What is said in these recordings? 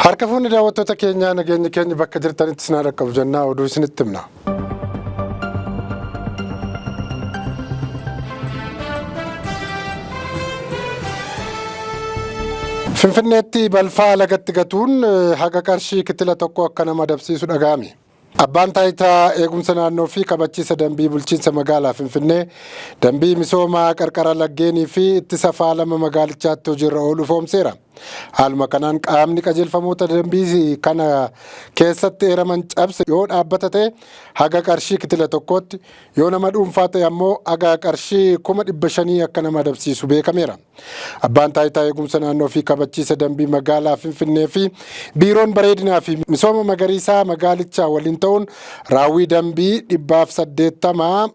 Harka fuunni daawwattoota keenyaa, nageenyi keenya bakka jirtanitti isin haa dhaqqabu jennaa, oduu isinitti himna. Finfinneetti balfaa lagatti gatuun haga qarshii kitila tokko akka nama adabsiisu dhaga'ame. Abbaan taayitaa eegumsa naannoo fi kabachiisa dambii bulchiinsa magaalaa Finfinnee dambii misooma qarqara laggeenii fi ittisa faalama magaalichaatti hojiirra oolu ifoomseera. Haaluma kanaan qaamni qajeelfamoota dambii kana keessatti eeraman cabse yoo dhaabbata ta'e haga qarshii kitila tokkootti, yoo nama dhuunfaa ta'e ammoo haga qarshii 500,000 akka nama adabsiisu beekameera. Abbaan taayitaa eegumsa naannoo fi kabachiisa dambii magaalaa Finfinnee fi biiroon bareedinaa fi misooma magariisaa magaalichaa waliin ta'uun raawwii dambii 180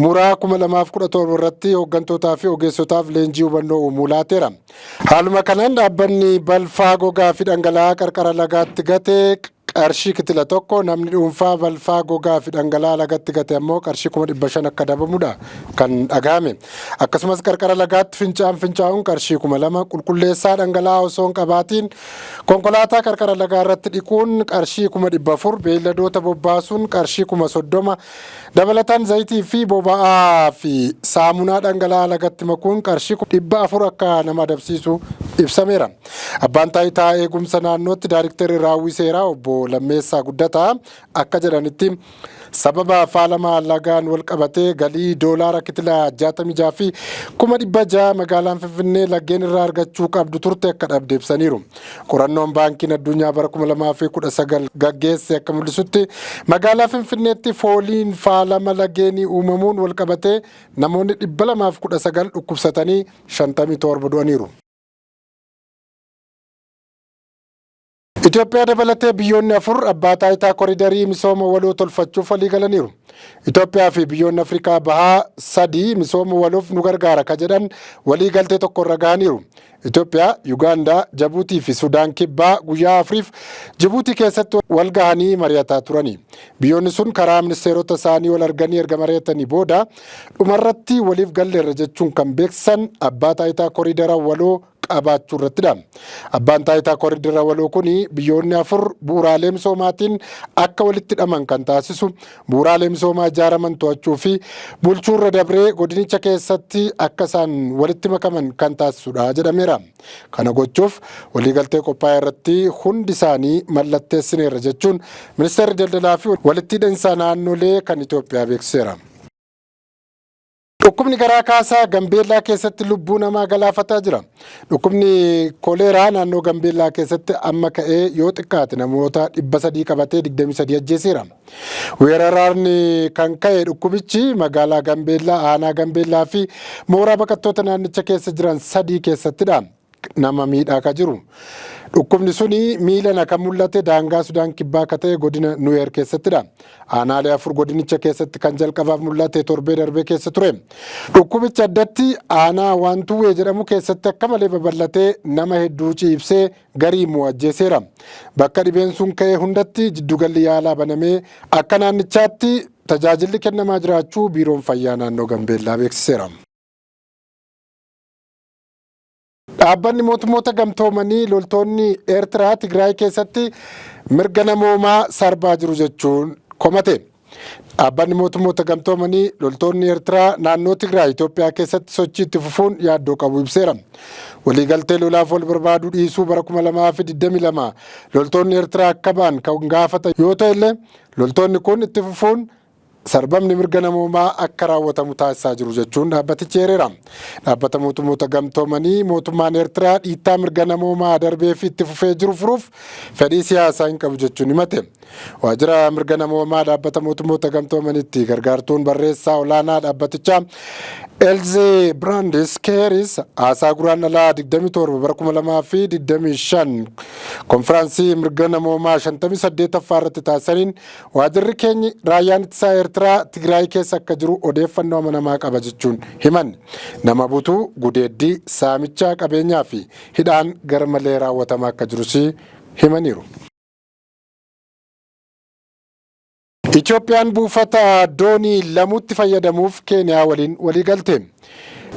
muraa 2017 irratti hooggantootaa fi ogeessotaaf leenjii hubannoo uumuu laateera. Haaluma kanaan dhaabbanni balfaa gogaa fi dhangala'aa qarqara lagaatti gate qarshii kitila tokko, namni dhuunfaa balfaa gogaa fi dhangala'aa lagatti gate ammoo qarshii 500,000 akka adabamudha kan dhagahame. Akkasumas qarqara lagaatti fincaan fincaa'uun qarshii 2,000, qulqulleessaa dhangala'aa osoo hin qabaatiin konkolaataa qarqara lagaa irratti dhiquun qarshii 400,000, beeyladoota bobbaasuun qarshii 30,000, dabalataan zayitii fi boba'aa fi saamunaa dhangala'aa lagatti makuun qarshii 400 akka nama adabsiisu ibsameera. Abbaan taayitaa eegumsa naannootti daariktarri raawwii seeraa obbo Lammeessaa Guddataa akka jedhanitti, sababa faalama lagaan wal qabatee galii doolaara kitila 66 fi 600,000 magaalaan Finfinnee laggeen irraa argachuu qabdu turte akka dhabde ibsaniiru. Qorannoon baankiin addunyaa bara 2019 gaggeesse akka mul'isutti, magaalaa Finfinneetti fooliin faalama lageenii uumamuun wal qabatee namoonni 219 dhukkubsatanii 57 du'aniiru. Itoophiyaa dabalatee biyyoonni afur abbaa taayitaa koridarii misooma waloo tolfachuuf walii galaniiru. Itoophiyaa fi biyyoonni Afrikaa Bahaa sadii misooma waloof nu gargaara ka jedhan walii galtee tokko irra gahaniiru. Itoophiyaa, Yugaandaa, Jabuutii fi Sudaan Kibbaa guyyaa afuriif Jibuutii keessatti wal gahanii mari'ataa turani. Biyyoonni sun karaa ministeerota isaanii wal arganii erga mari'atanii booda dhumarratti waliif galleerra jechuun kan beeksisan abbaa taayitaa koridara waloo qabaachuu irrattidha. Abbaan taayitaa koridara waloo kun biyyoonni afur bu'uuraalee misoomaatiin akka walitti hidhaman kan taasisu, bu'uuraalee misoomaa ijaaraman to'achuu fi bulchuurra dabree godinicha keessatti akka isaan walitti makaman kan taasisudha jedhameera. Kana gochuuf waliigaltee qophaa'e irratti hundi isaanii mallatteessineerra jechuun ministeerri daldalaa fi walitti hidhinsa naannolee kan Itoophiyaa beeksiseera. Dhukkubni garaa kaasaa Gambeellaa keessatti lubbuu namaa galaafataa jira. Dhukkubni koleeraa naannoo Gambeellaa keessatti amma ka'ee yoo xiqqaate namoota 300 qabatee 23 ajjeeseera. Weeraraan kan ka'e dhukkubichi magaalaa Gambeellaa, aanaa Gambeellaa fi mooraa baqattoota naannicha keessa jiran sadii keessattidha. Nama miidhaa ka jiru. Dhukkubni suni miilana kan mul'ate daangaa Sudaan Kibbaa akka ta'e godina Nuweer keessattidha. Aanaalee afur godinicha keessatti kan jalqabaaf mul'ate torbee darbee keessa ture. Dhukkubichi addatti aanaa Waantuwwee jedhamu keessatti akka malee babal'atee nama hedduu ciibsee garii immoo ajjeeseera. Bakka dhibeen sun ka'e hundatti jiddugalli yaalaa banamee akka naannichaatti tajaajilli kennamaa jiraachuu biiroon fayyaa naannoo Gambeellaa beeksiseera. Dhaabbanni mootummoota gamtoomanii loltoonni Eertiraa Tigraay keessatti mirga namoomaa sarbaa jiru jechuun komate. Dhaabbanni mootummoota gamtoomanii loltoonni Eertiraa naannoo Tigraay Itoophiyaa keessatti sochii itti fufuun yaaddoo qabu ibseera. Waliigaltee lolaaf wal barbaaduu dhiisuu bara 2022 loltoonni Eertiraa akka ba'an kan gaafatan yoo ta'e illee, loltoonni kun itti fufuun sarbamni mirga namoomaa akka raawwatamu taasisaa jiru jechuun dhaabbatichi eereera. Dhaabbata mootummoota gamtoomanii mootummaan Eertiraa dhiittaa mirga namoomaa darbee fi itti fufee jiru furuuf fedhii siyaasaa hin qabu jechuun himate. Waajjira mirga namoomaa dhaabbata mootummoota gamtoomanitti gargaartuun barreessaa olaanaa dhaabbatichaa Elzee Brandis Keeris haasaa Guraandhalaa 27 bara 2025 konfiraansii mirga namoomaa 58ffaa irratti taasisaniin, waajirri keenyi raayyaan ittisaa Eertiraa Tigraay keessa akka jiru odeeffannoo amanamaa qaba jechuun himan. Nama butuu, gudeeddii, saamichaa qabeenyaa fi hidhaan garmalee raawwatamaa akka jirus himaniiru. Itoophiyaan buufata doonii Lamuutti fayyadamuuf Keeniyaa waliin waliigalte.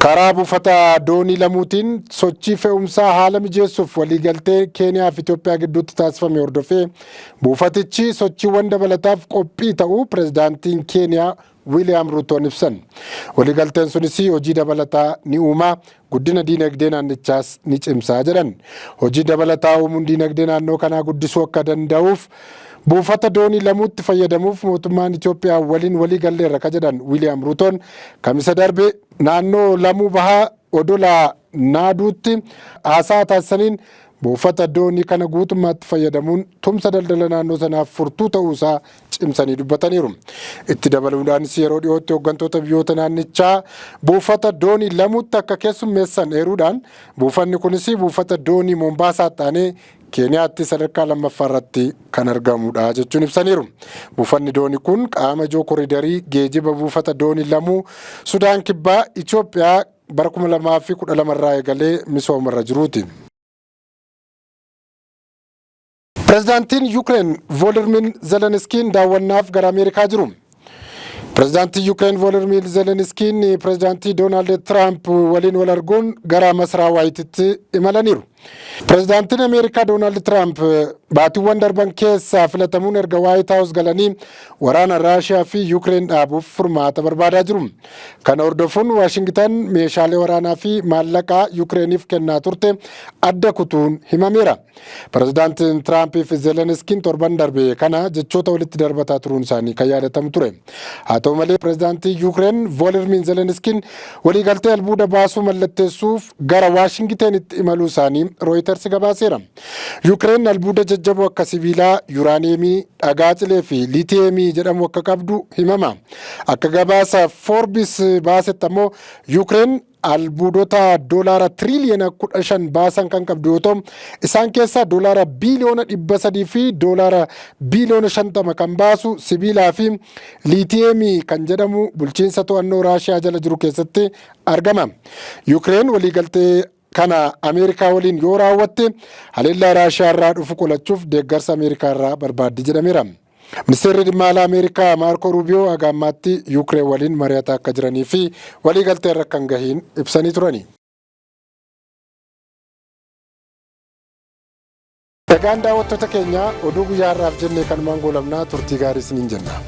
Karaa buufata doonii Lamuutiin sochii fe'umsaa haala mijeessuuf waliigaltee Keeniyaa fi Itoophiyaa gidduutti taasifame hordofee buufatichi sochiiwwan dabalataaf qophii ta'uu pirezidaantiin Keeniyaa Wiiliyaam Ruutoon ibsan. Waliigalteen sunis hojii dabalataa ni uuma, guddina diinagdee naannichaas ni cimsaa jedhan. Hojii dabalataa uumuun diinagdee naannoo kanaa guddisuu akka danda'uuf buufata doonii Lamuutti fayyadamuuf mootummaan Itoophiyaa waliin walii galleerra ka jedhan Wiiliyaam Ruutoon, Kamisa darbe naannoo Lamuu Bahaa odola Naaduutti haasaa taasisaniin, buufata doonii kana guutummaatti fayyadamuun tumsa daldala naannoo sanaaf furtuu ta'uusaa cimsanii dubbataniiru. Itti dabaluudhaanis yeroo dhiyootti hooggantoota biyyoota naannichaa buufata doonii Lamuutti akka keessummeessan eeruudhaan, buufanni kunis buufata doonii Moombaasaatti aanee Keeniyaatti sadarkaa lammaffaa irratti kan argamudha jechuun ibsaniiru. Buufanni doonii kun qaama ijoo koriidarii geejiba buufata doonii Lamuu Sudaan Kibbaa Itoophiyaa bara 2012 irraa eegalee misoomarra jiruuti. Pireezidaantiin Yuukireen Voolodimiir Zelenskiin daawwannaaf gara Ameerikaa jiru. Pireezidaantiin Yuukireen Voolodimiir Zelenskiin pireezidaantii Doonaald Tiraamp waliin wal arguun gara masaraa Waayititti imalaniiru. Pireezidaantiin Ameerikaa Doonaald Tiraamp baatiiwwan darban keessaa filatamuun erga Waayit Haawus galanii waraana Raashiyaa fi Yuukireen dhaabuuf furmaata barbaadaa jiru. Kana hordofuun Waashingitan meeshaalee waraanaa fi maallaqaa Yuukireeniif kennaa turte adda kutuun himameera. Pireezidaantiin Tiraampii fi Zelenskiin torban darbe kana jechoota walitti darbataa turuun isaanii kan yaadatamu ture. Haa ta'u malee, pireezidaantii Yuukireen Voolodimiir Zelenskiin waliigaltee albuuda baasuu mallatteessuuf gara Waashingitenitti imaluu isaanii Rooyiters gabaaseera. Yuukireen albuuda jajjaboo akka sibiilaa, yuuraaniyeemii, dhagaa cilee fi liitiyeemii jedhamu akka qabdu himama. Akka gabaasa Forbes baasetti ammoo Yuukireen albuudota doolaara tiriiliyoona 15 baasan kan qabdu yoo ta'u, isaan keessaa doolaara biiliyoona 300 fi doolaara biiliyoona 50 kan baasu sibiilaa fi liitiyeemii kan jedhamu bulchiinsa to'annoo Raashiyaa jala jiru keessatti argama. Yuukireen waliigaltee kana Ameerikaa waliin yoo raawwatte haleellaa Raashiyaa irraa dhufu qolachuuf deeggarsa Ameerikaa irraa barbaaddi jedhameera. Ministeerri dhimma alaa Ameerikaa Maarko Ruubiyoo haga ammaatti Yuukireen waliin mari'ataa akka jiranii fi waliigaltee irra kan gahiin ibsanii turani. Egaan daawwattoota keenya, oduu guyyaa har'aaf jennee kanumaan goolabnaa, turtii gaarii isiniin jenna.